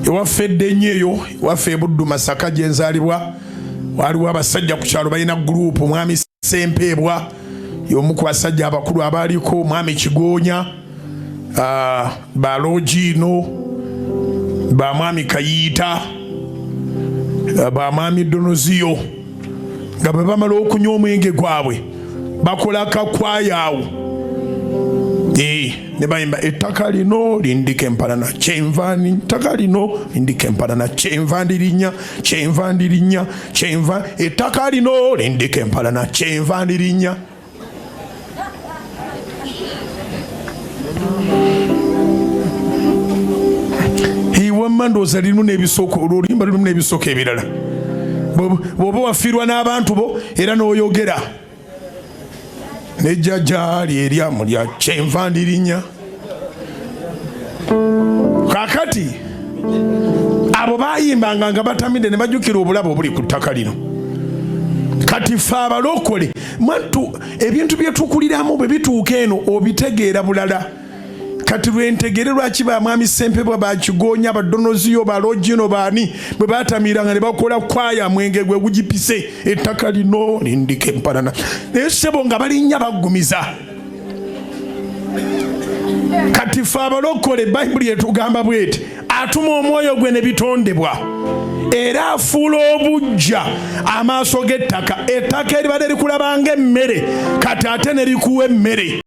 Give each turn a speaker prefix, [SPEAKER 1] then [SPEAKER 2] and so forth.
[SPEAKER 1] Ewaffe edda ennyo eyo ewaffe ebuddu Masaka gye nzaalibwa, waliwo abasajja ku kyalo balina gurupu. Mwami Sempeebwa y'omu ku basajja abakulu abaaliko, Mwami Kigoonya, Balogiino, bamwami Kayiita, bamwami Donoziyo, nga bwe bamala okunywa omwenge gwabwe bakola kakwayaawo ne bayimba, "Ettaka lino lindika empalana, kyenva ettaka lino lindika empalana, kyenva ndirinnya, kyenva ndirinnya, kyenva ettaka lino lindika empalana, kyenva ndirinnya." Wamma ndowooza lirimu n'ebisoko, oluyimba lulimu n'ebisoko ebirala. Bw'oba wafiirwa n'abantu bo era n'oyogera nejjajja lyeryamulya, kyenva ndirinnya. Kakati abo bayimbanga nga batamidde ne bajjukira obulabo obuli ku ttaka lino. Kati fe abalokole mwattu, ebintu bye tukuliramu bwe bituuka eno obitegeera bulala. Kati lwentegere lwaki bamwami Sempebwa, Bakigonya, Badonoziyo, Balogino, baani bwe batamiranga ne bakola kwaya, mwenge gwe gugipise, ettaka lino lindika empalana. Naye ssebo nga balinnya baggumiza. Kati fe abalokole, Bayibuli etugamba bweti, atuma omwoyo gwe ne bitondebwa, era afuula obujja amaaso g'ettaka. Ettaka eribadde likulabanga emmere, kati ate ne likuwa emmere.